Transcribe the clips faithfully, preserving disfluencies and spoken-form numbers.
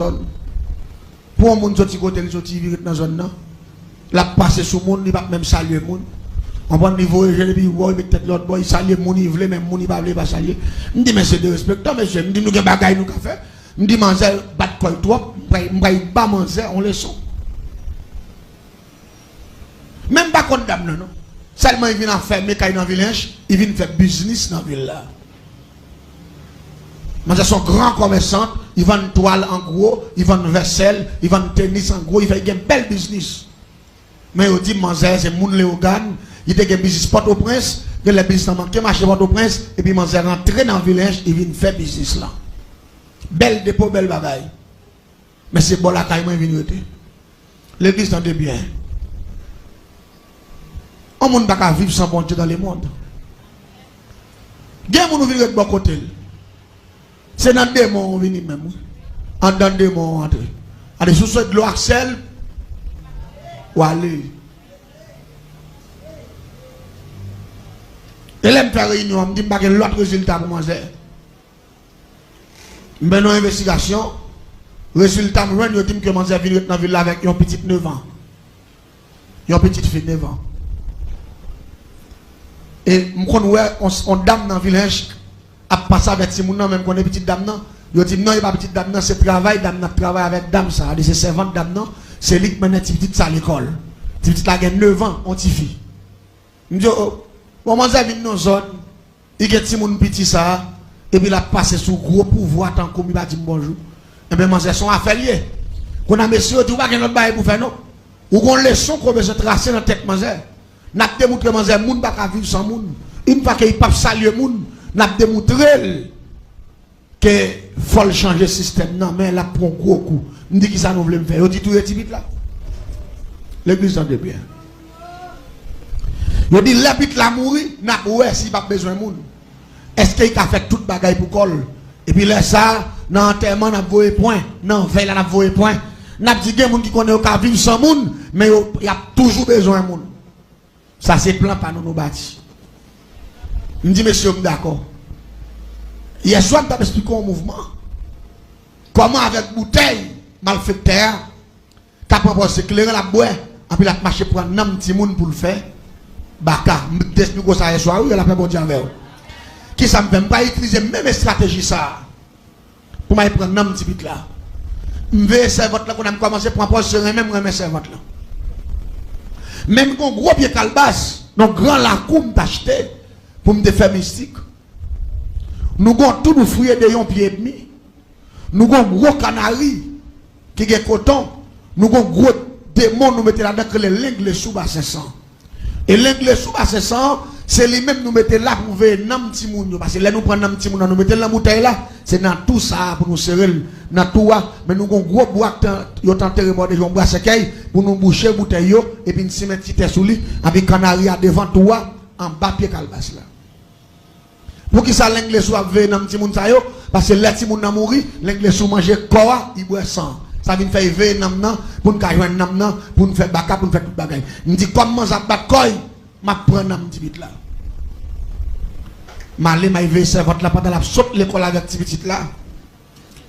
zòn. Pou yon moun soti kote l soti, vin ret nan zòn nan, l ap pase sou moun, li p ap menm salye moun. Konprann, li voye je l epi li wè w, li met tèt lòt bò, li salye moun li vle, menm moun li pa vle, li pa salye. M di, men se derespektan, mesye. M di, nou gen bagay nou ka fè. M di, manzè bat kò l twòp, m pral, m pral ba manzè yon leson. Men m pa kont dam nan, non. Sèlman li vin ap fèmen kay nan Villench, li vin fè biznis nan vil la. Manzè se yon gran kòmèsant, li vann twal an gwo, li vann vèsèl, li vann tenis an gwo, li fè, li gen bèl biznis. Men yo di m manzè se moun Leyogàn, li te gen biznis Pòtoprens, genlè biznis lan manke mache Pòtoprens, epi manzè rantre nan Villench, li vin fè biznis lan. Bèl depo, bèl bagay. Men se bò lakay mwen vin rete. Legliz, tande byen. Yon moun pa ka viv san Bondye dans le monde. Gen moun ou vin ret bò kote l. Se nan demon ou vini menm, wi. Anndan demon ou antre. Gade, si w sot dlo ak sèl, w ale. E lè m fè reyinyon an, m di m pa gen lòt rezilta pou manzè. M mennen yon envestigasyon, rezilta m jwenn, yo di m ke manzè vin ret nan vil la avèk yon pitit nèf an. Yon pitit fi nèf an. E m konn wè yon, yon dam nan Villench ap pase avèk timoun nan, men m konnen pitit dam nan. Yo di m non, e pa pitit dam nan, se travay dam nan ap travay avèk dam sa a, se sèvant dam nan, se li k mennen ti pitit sa lekòl. Ti pitit la gen nèf an, yon tifi. M di, o, bon, manzè vin nan zòn, li gen timoun piti sa a, epi l ap pase sou gwo pouvwa tankou m, li pa di m bonjou. Enben, manzè, se yon afè l ye. Kounye a, mesye yo di, ou pa gen lòt bagay pou fè, non. Ou gon leson ke w bezwen trase nan tèt manzè. N ap demoutre manzè, moun pa ka viv san moun. Yon fwa ke li p ap salye moun, n ap demoutre l ke fò l chanje sistèm nan, men l ap pran gwo kou. M di, kisa nou vle m fè? Yo di, touye ti pit la. Legliz, tande byen. Yo di, lè pit la mouri, n ap wè si l p ap bezwen moun. Èske li ka fè tout bagay pou kò l? Epi lè sa a, nan antèman, n ap voye pwen. Nan vèy la, n ap voye pwen. N ap di, gen moun ki konnen yo ka viv san moun, men yo, y ap toujou bezwen moun. Sa se plan pa nou nou bati. M di, mesye, m dakò. Yè swa, m t ap esplike yon mouvman. Kòman avèk boutèy malfektè a ka pran pòz se kleren l ap bwè, anpi l ap mache pran nanm timoun pou l fè baka. M te esplike w sa yè swa, wi, lapè Bondye avè w. Kisa m fè? M pa itilize menm estrateji sa a. Pou m al pran nanm ti pit la. M veye sèvant lan, kounye a m kòmanse pran pòz se renmen m renmen sèvant lan. Men m gon gwo pye kalbas, nan gran lakou m t achte pou m te fè mistik. Nou gon tou nou fouye de yon pye edmi. Nou gon gwo kanari ki gen koton. Nou gon gwo demon nou mete ladan k rele lenglesou basen san. E lenglesou basen san an, se li menm nou mete la pou veye nanm timoun yo. Paske lè nou pran nanm timoun nan, nou mete l nan boutèy la, se nan tou sa a pou nou sere l, nan tou a. Men nou gon gwo bwa k tan, yo t antere bò deja, yon bwa sèkèy, pou nou bouche boutèy yo, epi n simen ti tè sou li, anpi kanari a devan tou a, anba pye kalbas la. Poukisa lenglesou ap veye nanm timoun sa yo? Paske lè timoun nan mouri, lenglesou manje kò a, li bwè san an. Sa vin fè l veye nanm nan, pou n ka jwenn nanm nan, pou n fè baka, pou n fè tout bagay. M di, kòm manzè ap bat kò l, m ap pran nanm ti pit la. M ale, m al veye sèvant la pandan l ap sot lekòl avèk ti pitit la.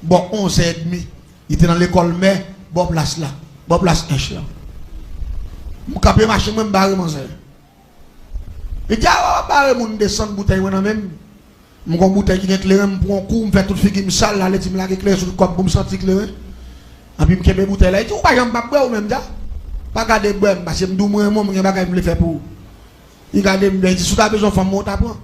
Bò onzè edmi, li te nan lekòl mè, bò plas la, bò plas Ench lan. M kanpe machin mwen, m bare manzè. Li di, a, w ap bare moun, desann boutèy mwen nan men m. M gon boutèy ki gen kleren, m pran yon kou, m fè tout figi m sal, l ale di m lage kleren sou tout kò m pou m santi kleren. Anpi m kenbe boutèy la, li di, ou pa janm p ap bwè ou menm, dja. Pa gade bwè m, paske m di w m renmen w, m gen bagay m vle fè pou ou. Li gade m byen, li di, si w ta bezwen yon fanm, mwen w ta pran.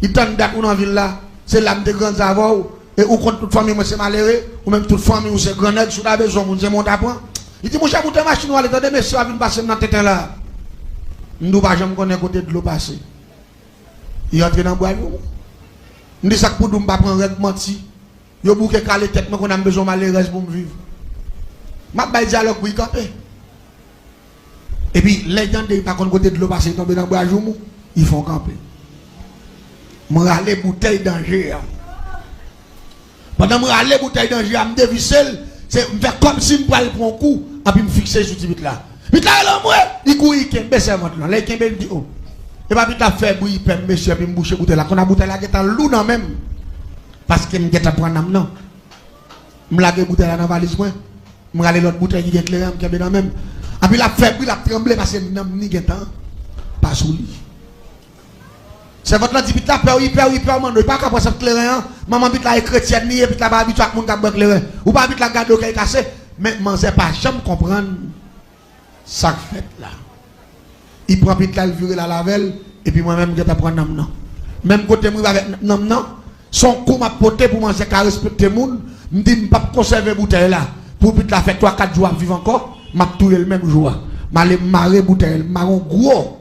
Li tann dat ou nan vil la, se la m te grandi avè w, e ou konn tout fanmi mwen se malere, ou menm tout fanmi w se gran nèg, si w ta bezwen yon moun, se mwen w ta pran. Li di, monchè, moute machin ou ale, tande mesye a vin pase m nan tenten la. M di w pa janm konnen kote dlo pase. Li antre nan bwa nou. M di, sa k pou di w m pa pran règ manti. Yo bouke kale tèt mwen, kounye a m bezwen yon malerèz pou m viv. M ap bay dyalòg pou li kanpe. Epi, lè l tande li pa konn kote dlo pase, li tonbe nan bwa joumou, li fè yon kanpe. M rale boutèy danje a. Pandan m rale boutèy danje a, m devise l, se, m fè kòmsi m pral pran yon kou, anpi m fikse l sou ti pit la. Pit la rele anmwe, li kouri, li kenbe sèvant lan. Lè li kenbe, li di, o. Epa pit la fè bri, pè m, mesye, epi m bouche boutèy la. Kounye a boutèy la gentan lou nan men m. Paske m gentan pran nanm nan. M lage boutèy la nan valiz mwen. M rale lòt boutèy ki gen kleren an, m kenbe nan men m. Anpi l ap fè bri, l ap tranble paske nanm ni gentan pa sou li. Sèvant lan di pitit la, "Pè w, li pè w, li pè w, manno, li pa ka pran sèt kleren an. Manman pitit la e kretyèn li ye, pitit la pa abitye ak moun k ap bwè kleren. Ou pa abitye ak gade w kè li kase." Men manzè pa janm konprann sa k fèt la. Li pran pitit la, li vire l al avè l, epi mwen menm m gentan pran nanm nan. Menm kote m rive avèk nanm nan, se yon kou m ap pote pou manzè ka respekte moun. M di m p ap konsève boutèy la. Pou pitit la fè twa kat jou ap viv ankò, m ap touye l menm jou a. M ale m mare boutèy, m mare yon gwo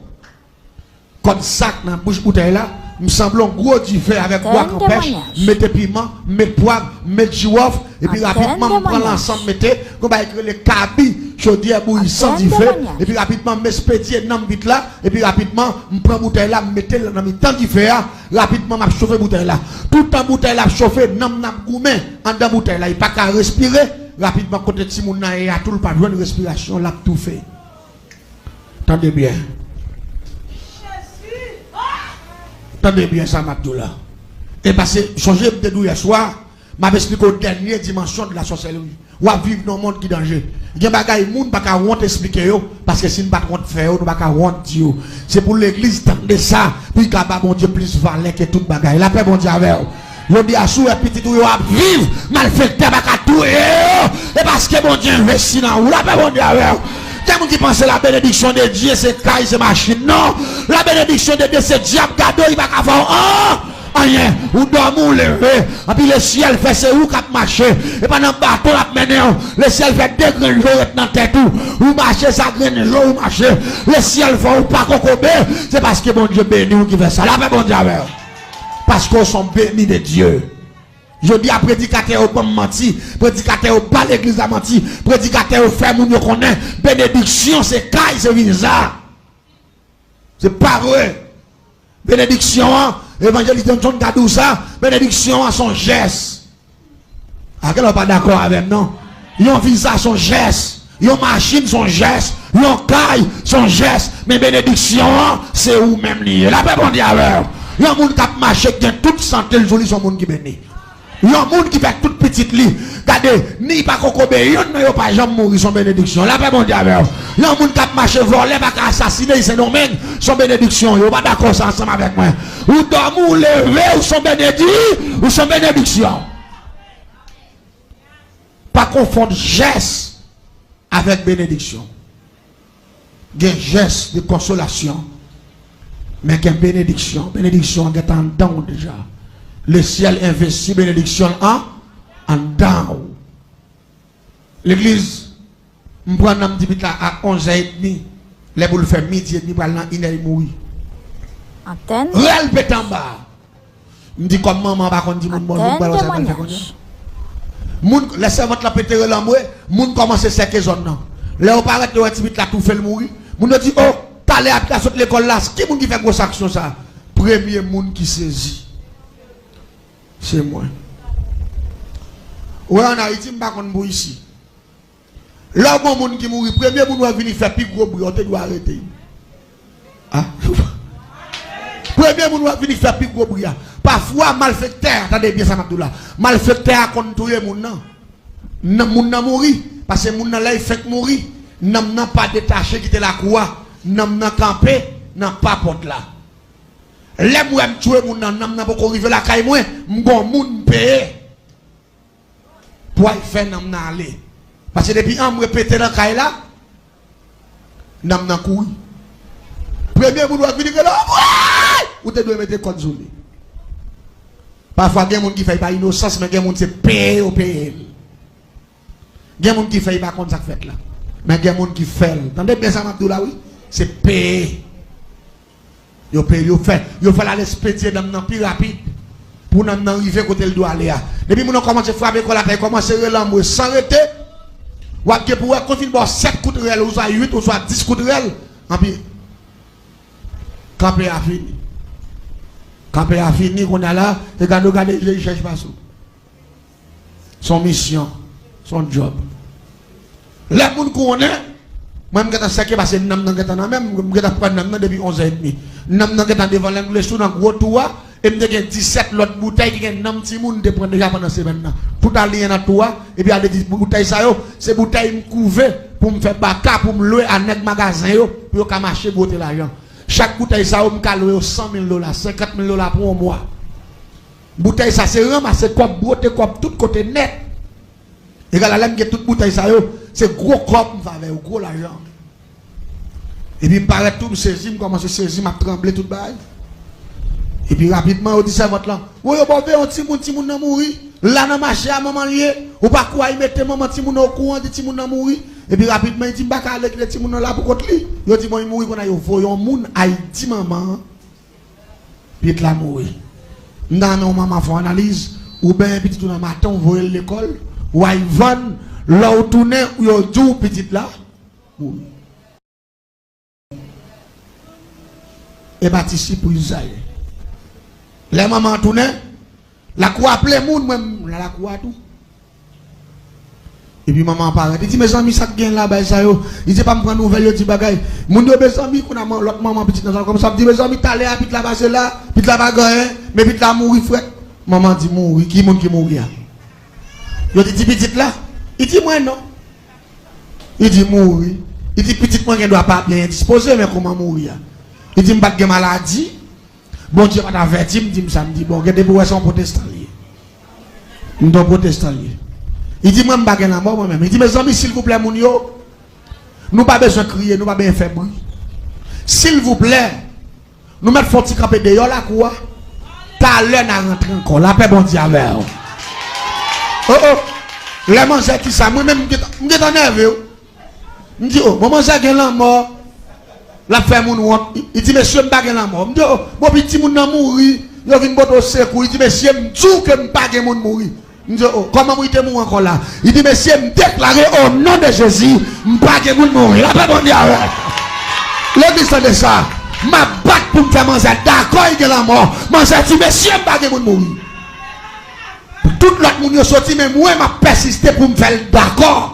kòd sak nan bouch boutèy la, m sanble yon gwo dife avèk bwa kanpèch, m mete piman, m met pwav, m met jiwòf, epi rapidman m pran lansan m mete, gon bagay ki rele kabi, chodyè bouyi san dife, epi rapidman m espedye nanm pitit la, epi rapidman m pran boutèy la, m mete l nan mitan dife a, rapidman m ap chofe boutèy la. Toutan boutèy la ap chofe, nanm nan ap goumen anndan boutèy la, li pa ka respire, rapidman kote timoun nan ye a tou, l p ap jwenn respirasyon, l ap toufe. Tande byen. Tande byen sa m ap di w la. E pase, sonje m te di w yè swa, m ap esplike w dènye dimansyon de la sòsèlri. W ap viv nan yon mond ki danje. Gen bagay moun pa ka wont esplike yo, paske si n pa t wont fè yo, nou pa ka wont di yo. Se pou legliz tande sa, pou l ka ba Bondye plis valè ke tout bagay. Lapè Bondye avè w. Jodi a, si w wè pitit ou yo ap viv, malfektè pa ka touye yo, e paske Bondye envesti nan ou. Lapè Bondye avè w. Gen moun ki panse la bénédiction de Dieu se kay, se machin. Non, la bénédiction de Dieu se dyab, gade w, li pa ka fè w an, anyen. Ou dòmi, ou leve, anpi lesyèl fè se ou k ap mache. E pandan bato l ap mennen w, lesyèl fè de grenn je w ret nan tèt ou. Ou mache, sa grenn je w mache. Lesyèl fè w pa kokobe, se paske Bondye beni w ki fè sa. Lapè Bondye avè w. Paske w se yon beni de Dye. Jodi a, predikatè yo ban m manti, predikatè yo ba legliz la manti, predikatè yo fè moun yo konnen benediksyon se kay, se viza. Se pa vre. Benediksyon an, evanjelis Johnson ka di w sa, benediksyon an se yon jès. A, kèlè w pa dakò avè m, non? Yon viza se yon jès. Yon machin se yon jès, yon kay se yon jès, men benediksyon an, se ou menm li ye. Lapè Bondye avè w. Yon moun k ap mache k gen tout sante l sou li, se yon moun ki beni. Yon moun ki fè tout pitit li, gade, ni pa kokobe, yonn nan yo pa janm mouri, se yon benediksyon. Lapè Bondye avè w. Yon moun k ap mache, vòlè pa ka asasine l, Sendomeng, se yon benediksyon. Yo pa dakò sa ansanm avèk mwen. Ou dòmi, ou leve, ou se yon benedi, ou se yon benediksyon. Pa konfonn jès avèk benediksyon. Gen jès de konsolasyon, men gen benediksyon. Benediksyon an gentan anndan w deja. Lesyèl envesti benediksyon l an anndan w. Legliz, m pran nanm pitit la a onzè edmi. Lè pou l fè midi edmi, pral nan inè, li mouri. Antèn. Rèl pete anba. M di kòm manman pa konn di moun bonjou, m pral wè sa l pral fè kounye a. Moun, lè sèvant lan pete rèl anmwe, moun kòmanse sèke zòn nan. Lè yo parèt, yo wè ti pitit la toufe, l mouri. Moun yo di, "O, talè a pitit la sot lekòl la, ki moun ki fè gwo aksyon sa a?" Premye moun ki sezi, se mwen. Ou wè, ann Ayiti, m pa konn pou isi. Lè w gen yon moun ki mouri, premye moun w ap vini fè pi gwo bri a, ou te dwe arete l. A. Premye moun w ap vini fè pi gwo bri a. Pafwa, malfektè a, tande byen sa m ap di w la, malfektè a konn touye moun nan. Nan moun nan mouri, paske moun nan, lè l fenk mouri, nanm nan pa detache kite lakou a, nanm nan kanpe nan pa pòt la. Lè m wè m tchwe moun nan, nanm nan poko rive lakay mwen, m gen yon moun m peye pou al fè nanm nan ale. Paske depi anmwe pete nan kay la, nanm nan kouri. Premye moun w ap vini rele, "Anmwe!" Ou te dwe mete kòd sou li. Pafwa, gen moun ki fè l pa inosans, men gen moun se peye yo peye l. Gen moun ki fè, yo pa konn sa k fèt la. Men gen moun ki fè l. Tande byen sa m ap di w la, wi. Se peye. Yo peye, yo fè, yo fè l al espedye nanm nan pi rapid pou nanm nan rive kote l dwe ale a. Depi moun nan kòmanse frape kò l atè, kòmanse rele anmwe san rete, w ap gen pou wè, kou fin ba w sèt kout rèl, oswa uit, oswa dis kout rèl, anpi kanpe a fini. Kanpe a fini, kounye a la, e gade w gade je, li chèche pase w. Se yon misyon, se yon djòb. Lè moun konnen, mwen m gentan sèke paske nanm nan gentan nan men m, m gentan pran nanm nan depi onzè edmi. Nanm nan gentan devan lènglesou nan gwo tou a, E m te gen disèt lòt boutèy ki gen nanm timoun m te pran deja pandan semèn nan. Tout al liyen nan tou a, epi al di boutèy sa yo, se boutèy m kouve pou m fè baka, pou m lwe a nèg magazen yo, pou yo ka mache bwote lajan. Chak boutèy sa yo, m ka lwe yo san mil dola, senkant mil dola pou yon mwa. Boutèy sa, se ranmase kòb, bwote kòb tout kote nèt. Egal a lè m gen tout boutèy sa yo, se gwo kòb m fè avè yo, gwo lajan. Epi m parèt tou, m sezi, m kòmanse sezi, m ap tranble tout bagay. Epi rapidman, yo di sèvant lan, "Woy, yo ba w veye yon timoun, timoun nan mouri. La nan mache a, manman l ye. Ou pa kwè y mete manman timoun nan okouran, di timoun nan mouri." Epi rapidman, li di, "M pa ka ale kite timoun nan la pou kont li." Yo di, "Bon, li mouri kounye a." Yo voye yon moun al di manman an, pitit la mouri. M ta renmen yon manman fè yon analiz, ou benyen pitit ou nan maten, ou voye l lekòl, ou al vann, lè w tounen, ou yo di w pitit la mouri. E pa ti sipriz sa ye. Lè manman an tounen, lakou a plen moun, mwen m nan lakou a tou. Epi manman an parèt. Li di, "Mezanmi, sa k gen la, bagay sa yo?" Li di, "Pa m pran nouvèl, yo di bagay." Moun yo, mezanmi, kounye a lòt manman pitit nan sa kòmanse ap di, "Mezanmi, talè a pitit la pase la, pitit la pa gen anyen, men pitit la mouri frèt." Manman di, "Mouri? Ki moun ki mouri a?" Yo di, "Ti pitit la?" Li di, "Mwen non." Li di, "Mouri." Li di, "Pitit mwen gen dwa pa byen endispoze, men kòman mouri a?" Li di, "M pa t gen maladi. Bondye pa t avèti m, di m sa." M di, "Bon, gen depi w wè se yon pwotestan l ye." M di, "Yon pwotestan l ye." Li di, "Mwen, m pa gen lanmò, mwen menm." Li di, "Mezanmi, silvouplè, moun yo, nou pa bezwen kriye, nou pa bezwen fè bri. Silvouplè, nou mèt fè yon ti kanpe deyò lakou a. Talè n a rantre ankò. Lapè Bondye avè w." Oh, oh. Lè manzè di sa, mwen menm, m gentan, m gentan nève, wi. M di, "Oh, bon, manzè gen lanmò. L ap fè moun wont." Li, li di, "Mesye, m pa gen lanmò." M di, "Oh, bon, pi timoun nan mouri. Yo vin pote w sekou." Li di, "Mesye, m di w ke m pa gen moun mouri." M di, "Oh, kòman mouri te mouri ankò la?" Li di, "Mesye, m deklare o non de Jezi, m pa gen moun mouri." Lapè Bondye avè w. Legliz, tande sa. M ap bat pou m fè manzè dakò li gen lanmò. Manzè di, "Mesye, m pa gen moun mouri." Tout lòt moun yo soti, men mwen, m ap pèsiste pou m fè l dakò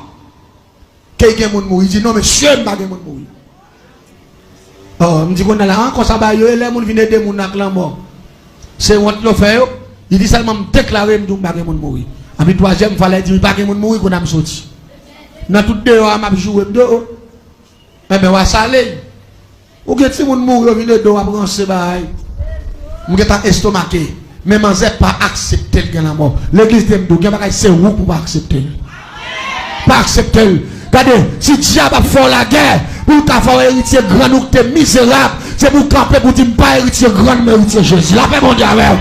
ke gen moun mouri. Li di, "Non, mesye, m pa gen moun mouri." Oh, m di, "Kounye a la, an, konsa bagay yo ye, lè moun vin ede moun ak lanmò, se wont yo fè yo?" Li di, "Sèlman m deklare, m di w m pa gen moun mouri." Anpi twazyèm fwa, lè li di m pa gen moun mouri, kounye a m soti. Nan tout deyò a, m ap joure, m di, "Oh, enben, w a sale. Ou gen timoun mouri, yo vin ede w, w ap ranse bagay." M gentan estomake. Men manzè pa aksepte l gen lanmò. Legliz, te m di w, gen bagay se ou pou pa aksepte l. Pa aksepte l. Gade, si dyab ap fè w lagè, pou l ka fè w eritye grann ou ki te mizerab, se pou w kanpe pou w di, "M pa eritye grann, m eritye Jezi." Lapè Bondye avè w.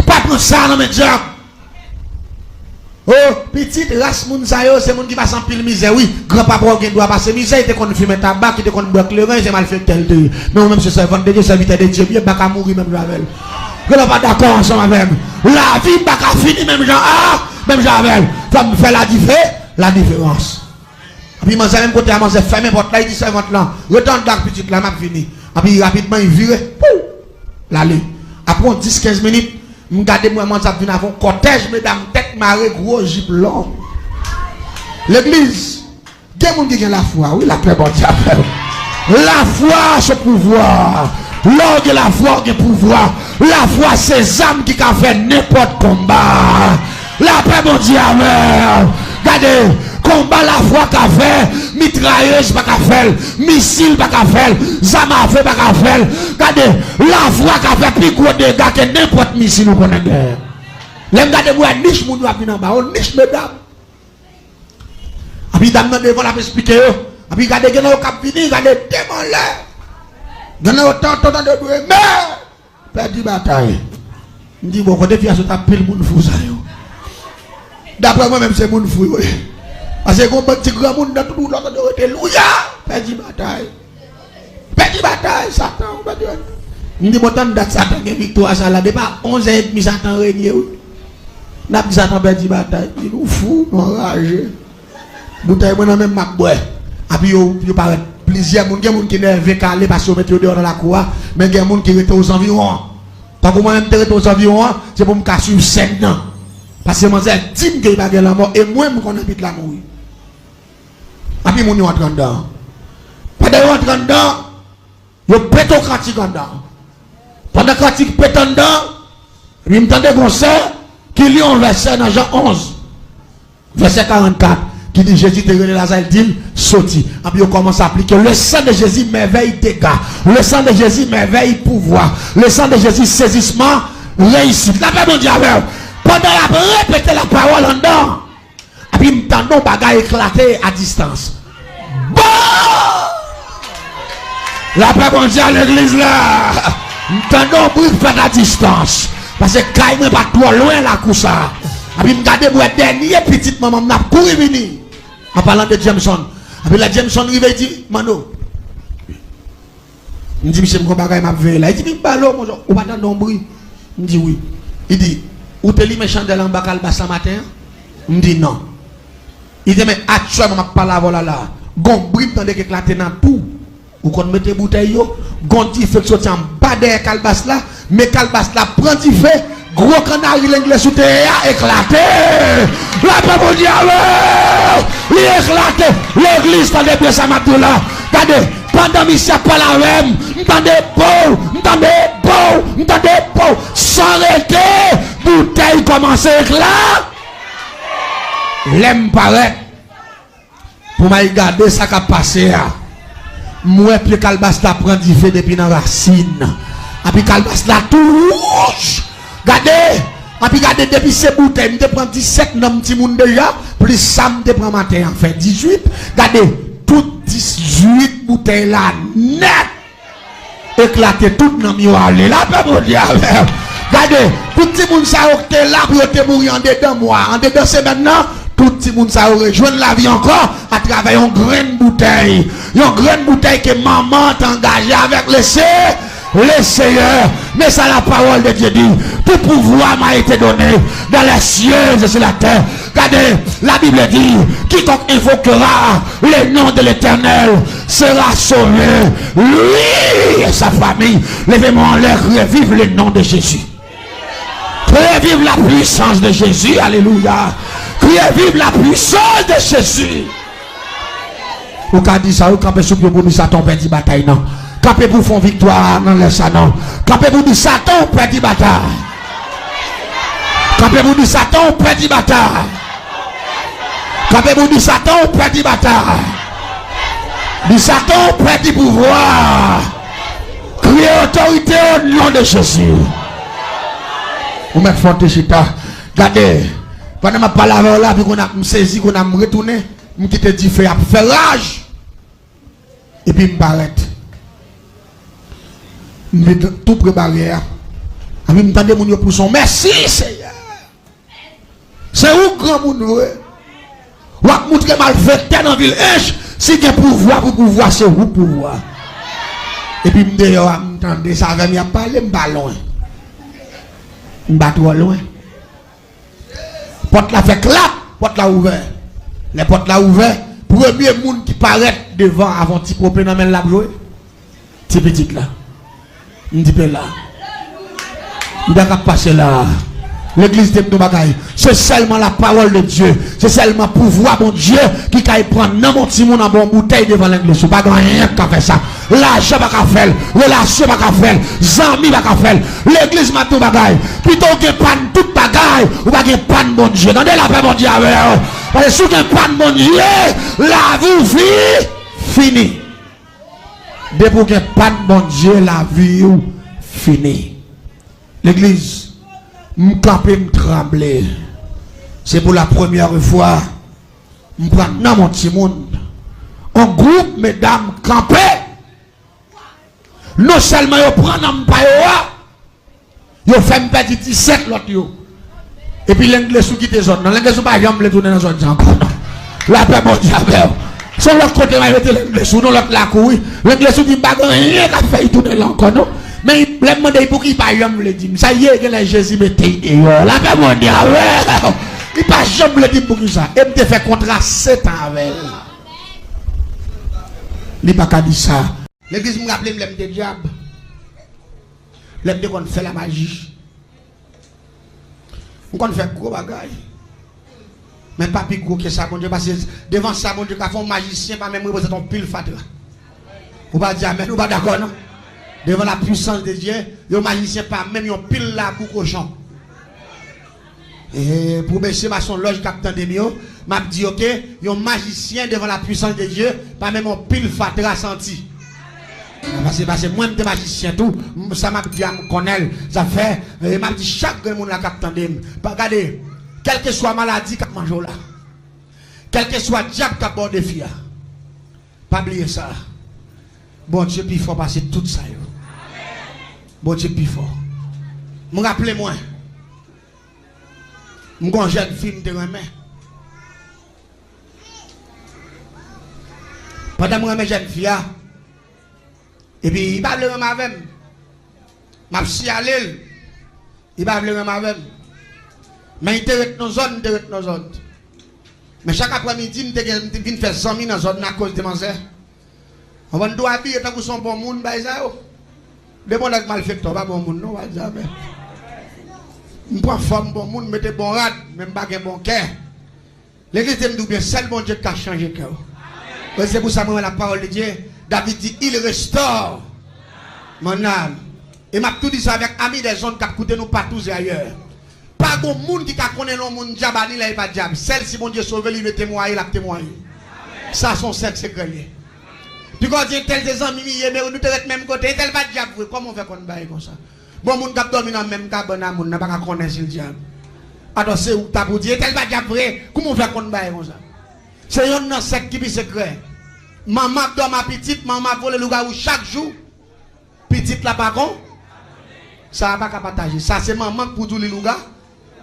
Pa pran sa nan men dyab. Oh, pitit, ras moun sa yo, se moun ki pase anpil mizè, wi. Granpapa w gen dwa pase mizè, li te konn fimen tabak, li te konn bwè kleren, se malfektè l te ye. Men ou menm se sèvant de Dye, sèvitè de Dye m ye, m pa ka mouri menm jan avè l. Gen lè w pa dakò ansanm avè m. Lavi m pa ka fini menm jan, ah, menm jan avè l. Fò m fè ladife-, ladiferans. Anpi manzè menm kote a, manzè fèmen pòt la, li di sèvant lan, "Rete anndan ak pitit la, m ap vini." Anpi rapidman, li vire, pou l ale. Apre yon dis kenz minit, m gade, m wè manzè ap vin avè yon kòtèj medam tèt mare, gwo jip long. Legliz, gen moun ki gen lafwa, wi, lapè Bondye avè w. Lafwa se pouvwa. Lè w gen lafwa, w gen pouvwa. Lafwa se zam ki ka fè nenpòt konba. Lapè Bondye avè w. Gade, konba lafwa ka fè, mitrayèz pa ka fè l, misil pa ka fè l, zam afe pa ka fè l. Gade, lafwa ka fè pi gwo dega ke nenpòt misil ou konnen gen. Lè m gade, m wè nich moun yo ap vin anba, yon nich medam. Anpi dam nan devan l ap esplike yo. Anpi gade, gen nan yo k ap vini, gade, de m anlè. Gen nan yo tanto tande bri, men pèdi batay. M di, "Bon, kote fi a sot ak pil moun fou sa yo?" Daprè mwen menm, se moun fou yo ye. Paske gon bann ti granmoun nan tout wout la, tande yo rete louya, pèdi batay. Pèdi batay, Satan, ou pèdi batay. M di, "Bon, tann dat Satan gen viktwa sa la, depi a onz è edmi Satan renye, wi." N ap di Satan pèdi batay. M di, "Nou fou, nou anraje." Boutèy mwen nan men m, m ap bwè. Anpi yo, yo parèt plizyè moun. Gen moun ki nève, kale, paske yo mete yo deyò nan lakou a. Men gen moun ki rete ozanviwon an. Tankou mwen menm, m te rete ozanviwon an, se pou m ka swiv sèn nan. Paske manzè di m ke li pa gen lanmò, e mwen, m konnen pitit la mouri. Anpi moun yo antre anndan. Pandan yo antre anndan, yo pete yon kantik anndan. Pandan kantik pete anndan, epi m tande gon sè ki li yon vèsè nan Jan onz, vèsè karannkat, ki di Jezi te rele Laza, li di l, soti. Epi yo kòmanse aplike, le sang de Jésus, merveille, dégâts. Le sang de Jésus, merveille, pouvoir. Le sang de Jésus, sezisman, reyisit. Lapè Bondye avè w. Pandan y ap repete lapawòl anndan, epi m tande yon bagay eklate a distans. Bon! Lapè Bondye a legliz la. M tande yon bri k fèt a distans. Paske kay mwen pa t twò lwen lakou sa. Epi m gade m wè dènye pitit manman m nan ap kouri vini. An palan de Jameson. Epi lè Jameson rive, li di, "Manno." M di, "Misye, m gon bagay m ap veye la." Li di, "Min balo, monchè, ou pa tande yon bri?" M di, "Wi." Li di, "Ou te limen chandèl anba kalbas la maten an?" M di, "Non." Li di, "Men aktyèlman m ap pale avè w la la, gon bri m tande k eklate nan tou. Ou konn mete boutèy yo, gon dife k soti anba dèyè kalbas la, men kalbas la pran dife, gwo kannari lengle sou teye a eklate." Lapè Bondye avè w. Li eklate. Legliz, tande byen sa m ap di w la. Gade, pandan misye ap pale avè m, m tande pow, m tande pow, m tande pow. San rete, boutèy kòmanse eklate. Lè m parèt, pou m al gade sa k ap pase a, m wè pye kalbas la pran dife depi nan rasin. Epi kalbas la tou wouch. Gade, epi gade, depi se boutèy, m te pran disèt nanm timoun deja, plis sa m te pran maten an, fè dizuit. Gade, tout dizuit boutèy la nèt eklate, tout nanm yo ale. Lapè Bondye avè w. Gade, tout timoun sa yo k te la pou yo te mouri andedan mwa, andedan semèn nan, tout timoun sa yo rejwenn lavi ankò atravè yon grenn boutèy. Yon grenn boutèy ke manman an te angaje avèk lese, Leseyè. Men sa la parole de Dieu dit, tout pouvoir m'a été donné dans les cieux et sur la terre. Gade, la Bible dit, quiconque invoquera le nom de l'Éternel sera sauvé, lui et sa famille. Leve men w anlè, kriye viv le nom de Jésus. Kriye viv la puissance de Jésus, alelouya. Kriye viv la puissance de Jésus. Ou ka di sa, ou kanpe sou pye w pou di Satan w pèdi batay nan. Kanpe pou fon viktwa nan lè sa non. Kanpe pou di Satan w pèdi batay. Kanpe pou di Satan w pèdi batay. Kanpe pou di Satan w pèdi batay. Di Satan w pèdi pouvwa. Kriye otorite o non de Jezi. Ou mèt fòte chita. Gade, pandan m ap pale avè w la, epi kounye a m sezi, kounye a m retounen, m kite dife ap fè raj. Epi m parèt. M vin tou pre baryè a. Epi m tande moun yo pouse yon mèsi, Seyè. Se ou k granmoun vre. W ap moutre malfektè nan vil Ench, si gen pouvwa pou pouvwa, se ou k pouvwa. Epi m deyò a, m tande sa avè m y ap pale, m pa lwen. M pa twò lwen. Pòt la fè klap, pòt la ouvè. Lè pòt la ouvè, premye moun ki parèt devan avè yon ti pope nan men l l ap jwe, ti pitit la. M di pe la. M pa ka pase la. Legliz, te m di yon bagay. Se sèlman la parole de Dieu, se sèlman pouvwa Bondye ki kay pran nanm yon timoun anba yon boutèy devan legliz. Ou pa gen anyen k ka fè sa. Lajan pa ka fè l. Relasyon pa ka fè l. Zanmi pa ka fè l. Legliz, m ap di w bagay. Pito w gen pann tout bagay, ou pa gen pann Bondye. Tande, lapè Bondye avè w. Paske si w gen pann Bondye, lavi w fi, fini. Depi w gen pann Bondye, lavi w fini. Legliz, m kanpe, m tranble. Se pou la premyè fwa, m pran nanm yon timoun. Yon gwoup medam kanpe. Non sèlman yo pran nanm pa yo a, yo fè m pèdi disèt lòt yo. Epi Lenglesou kite zòn nan. Lenglesou pa janm vle tounen nan zòn sa ankò, non. Lapè Bondye avè w. Se yon lòt kote m al mete Lenglesou, nan lòt lakou, wi. Lenglesou di m pa gen anyen k ap fè l tounen la ankò, non. Men lè m mande l pouki, li pa janm vle di m. Sa ye, genlè Jezi mete l deyò. Lapè Bondye avè w. Li pa janm vle di m poukisa. E m te fè kontra sèt an avè l. Li pa ka di sa. Legliz, m raple m lè m te dyab. Lè m te konn fè lamaji. M konn fè gwo bagay. Men pa pi gwo ke sa Bondye, paske devan sa Bondye ka fè, yon majisyen pa menm reprezante yon pil fatra. Ou pa di amèn, ou pa dakò non. Devan la puissance de Dieu, yon majisyen pa menm yon pil labou kochon. E pou mesye masonlòj k ap tande m yo, m ap di yo ke yon majisyen devan la puissance de Dieu pa menm yon pil fatra santi. Pase, pase mwen m te majisyen tou, m- sa m ap di a m konnen l. Sa fè, e m ap di chak grenn moun la k ap tande m, pa gade, kèlkeswa maladi k ap manje w la, kèlkeswa dyab k ap ba w defi a, pa bliye sa. Bondye pi fò pase tout sa yo. Bondye pi fò. M raple mwen, m gon jèn fi m te renmen. Pandan m renmen jèn fi a, epi li pa vle renmen avè m. M ap siyale l. Li pa vle renmen avè m. Men li te ret nan zòn, li te ret nan zòn. Men chak aprèmidi, m te gen, m te vin fè zanmi nan zòn nan akoz de manzè. Anvan n tou abiye tankou se yon bon moun, bay sa yo. De bon nèg malfektè, pa bon moun non, bay sa men. M pran fòm bon moun, m mete bon rad, men m pa gen bon kè. Legliz di m di w byen, sèl Bondye k ka chanje kè w. E se pou sa mwen wè la parole de Dieu, David di, il restaure mon âme. E m ap tou di sa avèk ami des ondes k ap koute nou patou e ayè. Pa gon moun ki ka konnen lè yon moun dyab a ni lè li pa dyab. Sèl si Bondye sove li, li vle temwaye, l ap temwaye. Sa se yon sèl sekrè l ye. Piko di entèl se zanmi m li ye, men nou te ret menm kote. Entèl pa dyab vre, kòman w fè konn bagay konsa? Bon, moun k ap dòmi nan menm kabann a moun nan pa ka konnen si l dyab. Atò, se ou k ta pou di, entèl pa dyab vre, kouman w fè konn bagay konsa? Se yonn nan sèk ki pi sekrè. Manman ap dòmi a pitit, manman ap vole lougawou chak jou. Pitit la pa kon. Sa a pa ka pataje. Sa se manman k pou di w li louga,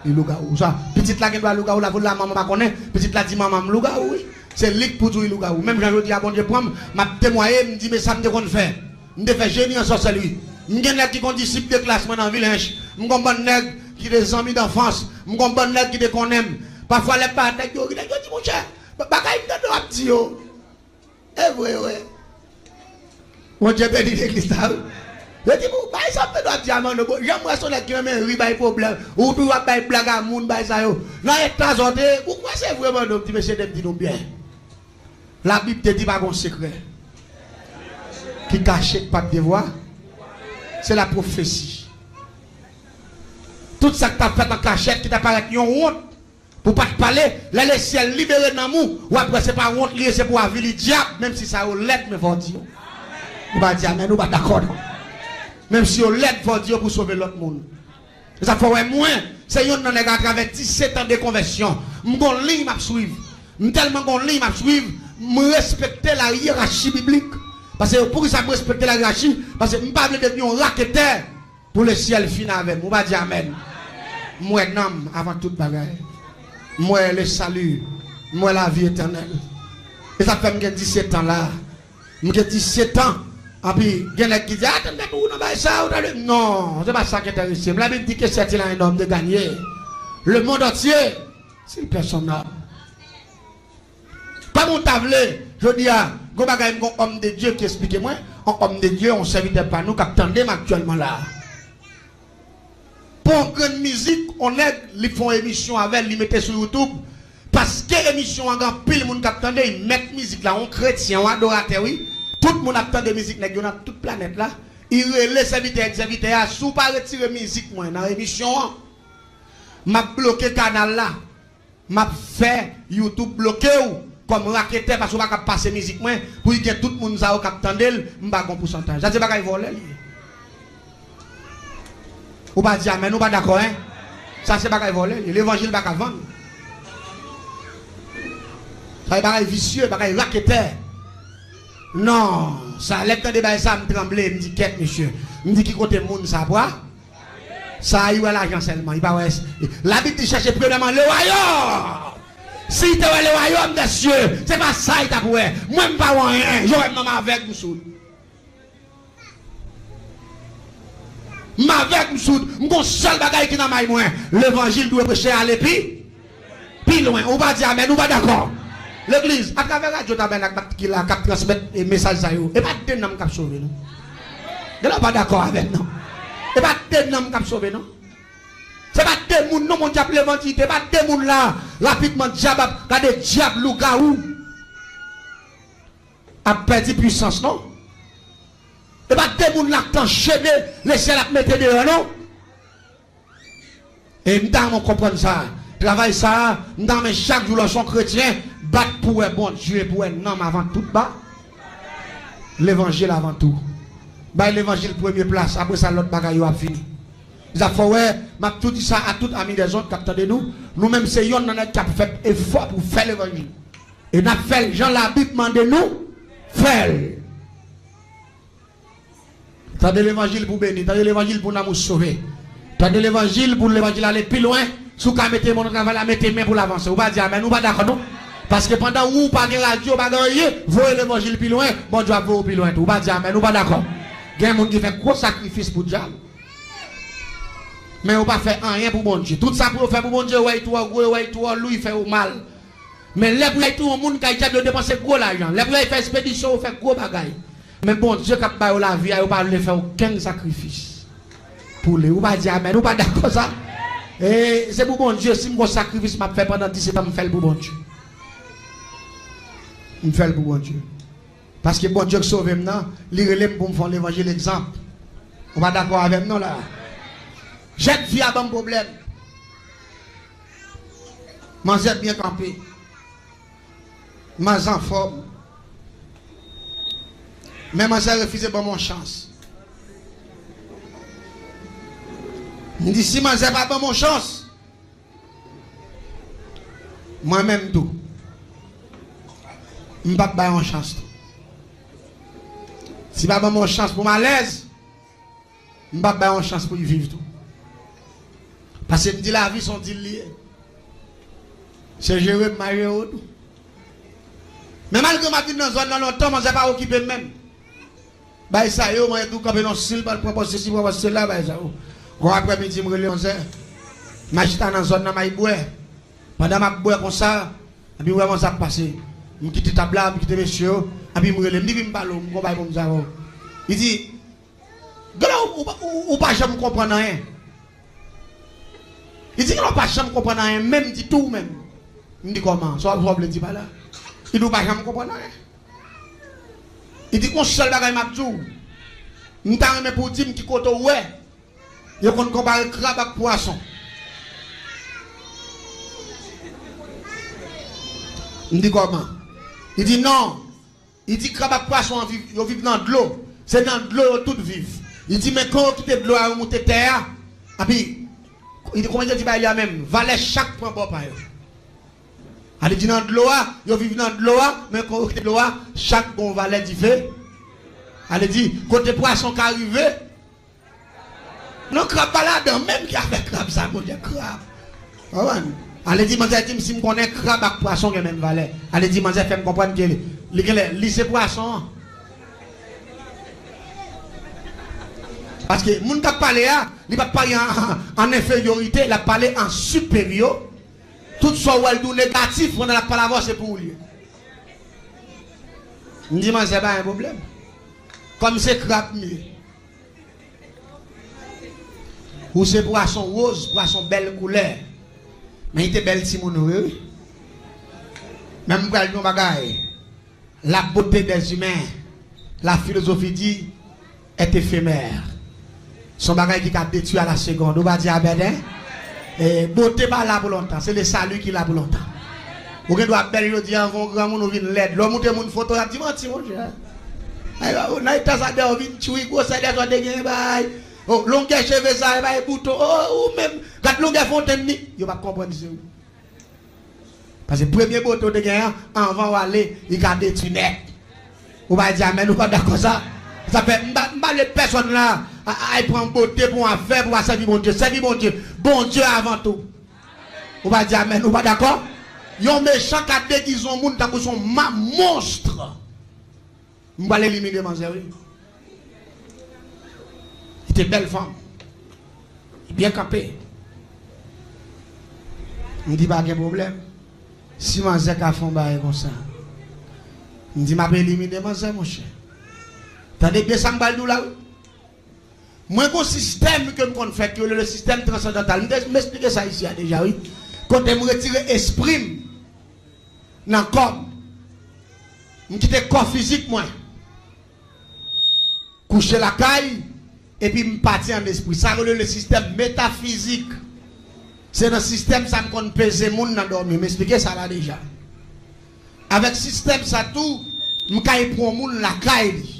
li lougawou. Sa, pitit la gen dwa lougawou, la vole la, manman pa konnen. Pitit la di, manman, m lougawou, wi. Se li k pou di w li lougawou. Menm jan jodi a, Bondye pran m, m ap temwaye, m di, men sa m te konn fè. M te fè jeni an sòsèlri. M gen nèg ki gon disip de klas mwen nan vil Ench. M gon bann nèg ki te zanmi danfans. M gon bann nèg ki te konnen m. Pafwa lè m pa nèg yo ri, nèg yo di, monchè, ba- bagay m tande w ap di yo. E vre, vre. Bondye beni legliz la, wi. Yo di, bon, bay sa m tande w ap di a, Manno, bon, jan m wè se yon nèg ki renmen ri, bay pwoblèm. Ou toujou ap bay blag a moun, bay sa yo. Nan eta sa w te, ou kwè se vre, Manno? M di, mesye, de m di nou byen. Labib te di pa gon sekrè ki kache, k p ap devwa. Se la pwofesi. Tout sa k t ap fèt an kachèt, ki ta parèt yon wont, pou w pa t pale, lè lesyèl libere nanm ou, w ap wè se pa wont li ye, se pou w avili dyab, menm si sa yo lèd, men fò w di yo. Ou pa di amèn, ou pa dakò non. Menm si yo lèd, fò w di yo pou w sove lòt moun. E sa fè w wè mwen, se yonn nan nèg atravè disèt an de konvèsyon. M gon liy m ap swiv. M tèlman gon liy m ap swiv, m respekte la yerachi biblik. Paske poukisa m respekte la yerachi? Paske m pa vle devni yon raketè pou lesyèl fini avè m. Ou pa di amèn. M wè nanm avan tout bagay. M wè le salut. M wè lavi etènèl. E sa fè m gen disèt an la. M gen disèt an. Anpi, gen nèg ki di, a, tande ou nan bagay sa, ou tande. Non, se pa sa ki enterese m. Labib di que c'est à un homme de gagner le monde entier s'il perd son âme. Kòman w ta vle, jodi a, gon bagay m gon homme de Dieu ki eksplike mwen, yon homme de Dieu, yon sèvitè pa nou k ap tande m aktyèlman la. Pou yon grenn mizik, yon nèg, li fè yon emisyon avè l, li mete sou YouTube. Paske emisyon an gen anpil moun k ap tande, li mèt mizik la, yon kretyen, yon adoratè, wi. Tout moun ap tande mizik nèg yo nan tout planèt la. Li rele sèvitè, di sèvitè a, si w pa retire mizik mwen nan emisyon an, m ap bloke kanal la. M ap fè YouTube bloke w kòm raketè paske w pa ka pase mizik mwen pou l gen tout moun sa yo k ap tande l, m pa gon pousantaj. Sa se bagay vòlè li ye. Ou pa di amèn, ou pa dakò, en? Sa se bagay vòlè li ye. Levanjil pa ka vann. Sa se bagay visye, bagay raketè. Non, sa, lè m tande bagay sa, m tranble, m di, kèt, mesye. M di, ki kote moun sa pral? Sa a, li wè lajan sèlman, li pa wè. Labib di chèche premyèman le wayòm. Si li te wè le wayòm dè sye, se pa sa li t ap wè. Mwen, m pa wè anyen. Jan w wè m nan, m avèg, m soud. M avèg, m soud. M gon sèl bagay ki nan may mwen. Levanjil dwe preche ale pi. Pi lwen, ou pa di amèn, ou pa dakò. Legliz, atravè radyo Tabènak ki la, k ap transmèt, e, mesaj sa yo, e pa de nanm k ap sove, non. Gen lè w pa dakò avè m, non. E pa de nanm k ap sove, non. Se pa de moun, non, mon dyab levanjil, e pa de moun la, rapidman, dyab ap, gade dyab, lougawou. Ap pèdi pwisans, non. E pa de moun la k tanche de lesyèl ap mete deyò, non. E m ta renmen w konprann sa. Travay sa a, m ta renmen chak jou lè w se yon kretyen, bat pou w wè Bondye, pou w wè nanm avan tout ba. Levanjil avan tou. Bay levanjil premye plas, apre sa lòt bagay yo ap vini. Sa fè w wè, m ap tou di sa a tout ami dèzòd k ap tande nou, nou menm se yonn nan nèg k ap fè efò pou fè levanjil. E n ap fè l jan Labib mande nou fè l. Tande levanjil pou beni, tande levanjil pou nanm ou sove. Tande levanjil pou levanjil ale pi lwen. Si w ka mete men nan travay la, mete men pou l avanse. Ou pa di amèn, ou pa dakò non. Paske pandan ou pa gen radyo, pa gen anyen, voye levanjil pi lwen, Bondye ap voye w pi lwen tou. Ou pa di amèn, ou pa dakò. Gen moun ki fè gwo sakrifis pou dyab. Men yo pa fè anyen pou Bondye. Tout sa pou yo fè pou Bondye, yo wè l twò gwo, yo wè l twò lou, li fè yo mal. Men lè pou y al touye yon moun kay dyab, yo depanse gwo lajan. Lè pou y al fè espedisyon, yo fè gwo bagay. Men Bondye k ap ba yo lavi a, yo pa vle fè okenn sakrifis pou li. Ou pa di amèn, ou pa dakò sa? E se pou Bondye, si m gon sakrifis m ap fè pandan disèt an, m fè l pou Bondye. M fè l pou Bondye. Paske Bondye k sove m nan, li rele m pou m fè yon levanjil egzanp. Ou pa dakò avè m non la? Jèn fi a ban m pwoblèm. Manzè byen kanpe. Manzè anfòm. Men manzè refize ban m yon chans. M di, si manzè pa ban m yon chans, mwen menm tou, m p ap bay yon chans tou. Si pa ban m yon chans pou m alèz, m p ap bay yon chans pou l viv tou. Paske m di lavi se yon dil li ye. Se jere m, m a jere w tou. Men malgre m ap vin nan zòn nan lontan, manzè pa okipe m menm. Bay sa yo, manzè tou kanpe nan sil, pral pran pòz sesi, pran pòz sela, bay sa yo. Gon aprèmidi, m rele manzè. M al chita nan zòn nan, m al bwè. Pandan m ap bwè konsa, epi m wè manzè ap pase. M kite tab la, m kite mesye yo, epi m rele, m di, vin m pale w, m gon bagay pou m di avè w. Li di, gade w, ou, ou, ou pa janm konprann anyen. Li di, gade w pa janm konprann anyen, menm ditou menm. M di, kòman? Sa w, sa w vle di pa la? Li di, ou pa janm konprann anyen. Li di, gon sèl bagay m ap di w. M ta renmen pou w di m ki kote w wè yo konn konpare krab ak pwason. M di, kòman? Li di, non. Li di, krab ak pwason an viv, yo viv nan dlo. Se nan dlo yo tout viv. Li di, men kan yo kite dlo a, yo moute tè a, epi, li di, kòman yo di bagay li a menm? Valè chak pran bò pa yo. A li di nan dlo a, yo viv nan dlo a, men kan yo kite dlo a, chak gon valè dife. A li di, kote pwason ka rive, non, krab pa ladan, menm ki afè krab sa, Bondye, krab. Konprann? A li di, manzè di m, si m konnen krab ak pwason gen menm valè. A li di, manzè fè m konprann ke li, li genlè, li se pwason an. Paske moun k ap pale a, li p ap pale an, an, an enferyorite, l ap pale an siperyo. Tout sa w wè l di w negatif, pandan l ap pale avè w, se pou ou l ye. M di, manzè, pa gen pwoblèm. Kòm se krab m ye. Ou se pwason woz, pwason bèl koulè. Men li te bèl timoun vre, wi. Men m pral di yon bagay. La beauté des humains, la philosophie dit, est éphémère. Se yon bagay ki ka detwi a la segonn. Ou pa di amèn, en? E, bote pa la pou lontan. Se le salut ki la pou lontan. Ou gen dwa bèl jodi a, anvan w granmoun, ou vin lèd. Lè w montre moun foto, y ap di, manti, monchè. Ay, nan eta sa dèyè w vin tchwi, gwosè dèyè sa w te gen, bay. O, longè cheve sa, bay bouton. O, ou menm, gad longè fontenn li. Yo p ap konprann se ou. Paske premye bote w te gen an, anvan w ale, li ka detwi nèt. Ou pa di amèn, ou pa dakò sa? Sa fè, m pa, m pa vle pèsonn la a, a, al pran bote pou yon afè, pou w pa sèvi Bondye. Sèvi Bondye. Bondye avan tou. Ou pa di amèn, ou pa dakò? Yon mechan ka degize yon moun tankou se yon ma-, monstr. M pral elimine manzè, wi. Li te bèl fanm. Li byen kanpe. M di, pa gen pwoblèm. Si manzè ka fè yon bagay konsa, m di, m ap elimine manzè, monchè. Tande byen sa m pral di w la, wi. Mwen gon sistèm ke m konn fè, ke yo rele sistèm transandantal. M te, m esplike sa isi a deja, wi. Kote m retire espri m nan kò m. M kite kò fizik mwen. kouche lakay, epi m pati an lespri. Sa rele le sistèm metafizik. Se nan sistèm sa m konn peze moun nan dòmi. M eksplike sa la deja. Avèk sistèm sa tou, m kay pran moun lakay li.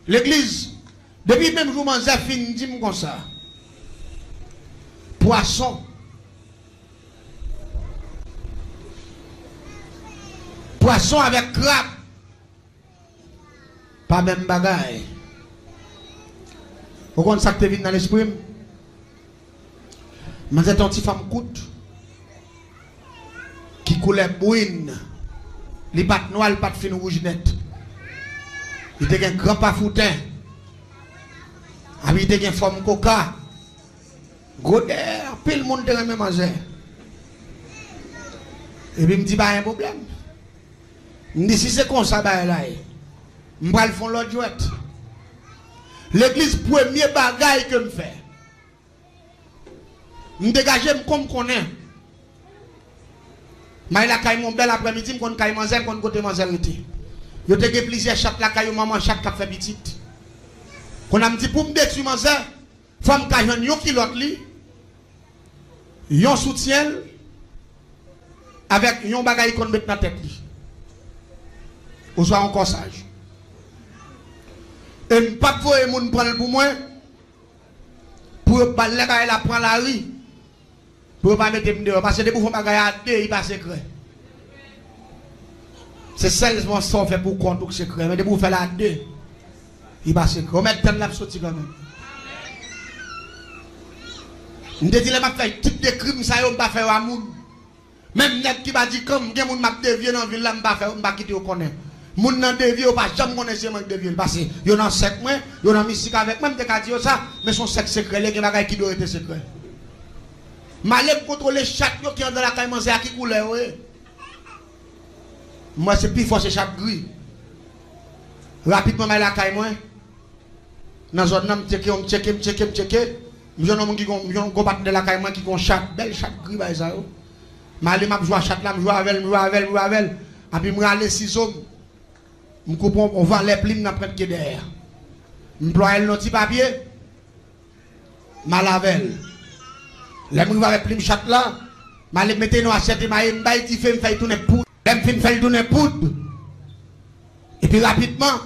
Legliz, depi menm jou manzè fin di m konsa, pwason, pwason avèk krab, pa menm bagay. Ou konn sa k te vin nan lespri m? Manzè te yon ti fanm kout, ki koulè brin. Li pa t nwa, li pa t fin wouj nèt. Li te gen gran pafouten. Epi li te gen fòm koka. Gwo dèyè, anpil moun te renmen manzè. Epi m di pa gen pwoblèm. M di si se konsa bagay la ye, m pral fè yon lòt jwèt. Legliz, premye bagay ke m fè, m degaje m kon m konnen. M al lakay mwen yon bèl aprèmidi, m konn kay manzè, m konn kote manzè rete. Yo te gen plizyè chat lakay yo, manman chat k ap fè pitit. Kounye a m di pou m detwi manzè, fò m ka jwenn yon kilòt li, yon soutyen l, avèk yon bagay li konn met nan tèt li. Oswa yon kòsaj. E m p ap voye moun pran l pou mwen, pou yo ba lè bagay la pran lari, pou yo pa mete m deyò. Paske depi w fè yon bagay a de, li pa sekrè. Se sèlman sa w fè pou kont ou k sekrè. Men depi w fè l a de, li pa sekrè. Ou mèt tann l ap soti kanmenm. M te di lè m ap fè tip de krim sa yo, m pa fè yo a moun. Menm nèg ki pa di kanm, gen moun m ap devye nan vil la, m pa fè, m pa kite yo konnen. Moun nan devye, yo pa janm konnen se mwen k devye l, paske yo nan sèk mwen, yo nan mistik avèk mwen, m te ka di yo sa, men se yon sèk sekrè, li gen bagay ki dwe rete sekrè. M ale m kontwole chat yo ki anndan lakay manzè a, ki koulè yo ye. M wè se pi fò se chat gri. Rapidman m al lakay mwen. Nan zòn nan, m tcheke, m tcheke, m tcheke, m tcheke. M jwenn yon moun ki gon, m jwenn yon gon patnè lakay mwen ki gon chat, bèl chat gri bay sa yo. M ale, m ap jwe a chat la, m jwe avè l, m jwe avè l, m jwe avè l. Epi m rale sizo m. M koupe yon, yon valè plim nan pwent ke dèyè a. M plwaye l nan ti papye. M al avè l. Lè m rive avèk plim chat la, m ale mete nan asyèt e maye, m bay dife, m fè l tounen poud. Lè m fin fè l tounen poud, epi rapidman,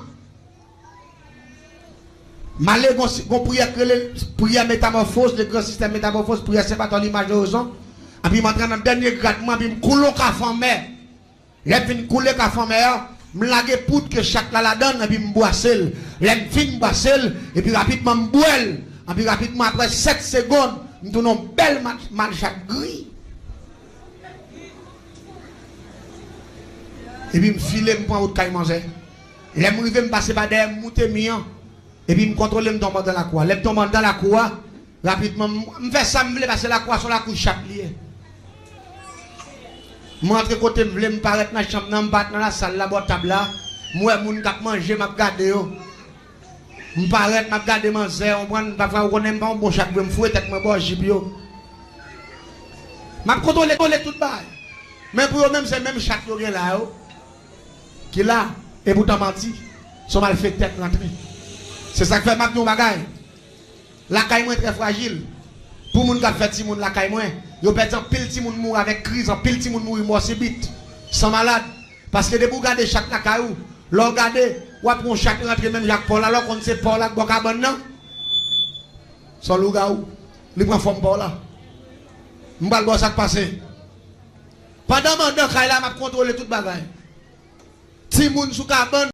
m ale gon, gon priyè k rele priyè metamòfòz, le gran sistèm metamòfòz, priyè Sen Patòl, imaj de rezon. Epi m antre nan dènye grad mwen, epi m koule yon kafe anmè. Lè m fin koule kafe anmè a, m lage poud ke chat la ladan l, epi m bwase l. Lè m fin bwase l, epi rapidman m bwè l. Epi rapidman, apre sèt segonn, m tounen yon bèl mal, mal chat gri. Epi m file, m pran wout kay manzè. Lè m rive, m pase pa dèyè, m moute mi an. Epi m kontwole, m tonbe anndan lakou a. Lè m tonbe anndan lakou a, rapidman, m, m fè sa m vle, paske lakou a se yon lakou chat li ye. M rantre kote m vle, m parèt nan chanm nan, m parèt nan lasal la, bò tab la. M wè moun k ap manje, m ap gade yo. M parèt, m ap gade manzè, w konprann, pafwa ou konnen m pa yon bon chat vre, m foure tèt mwen bò jip yo. M ap kontwole, kontwole tout bagay. Men pou yo menm, se menm chat yo gen la yo ki la, e poutan manti, se yon malfektè k rantre. Se sa k fè m ap di yon bagay. Lakay mwen trè frajil. Pou moun k ap fè timoun lakay mwen, yo pèdi anpil timoun mouri avèk kriz, anpil timoun mouri mò sibit, san malad. Paske depi w gade chat lakay ou, lè w gade, w ap wè yon chat rantre menm jan ak pa w la, lè w konn se pa w la k bò kabann nan. Se yon lougawou. Li pran fòm pa w la. M pral ba w sa k pase. Pandan m anndan kay la, m ap kontwole tout bagay. Timoun sou kabann.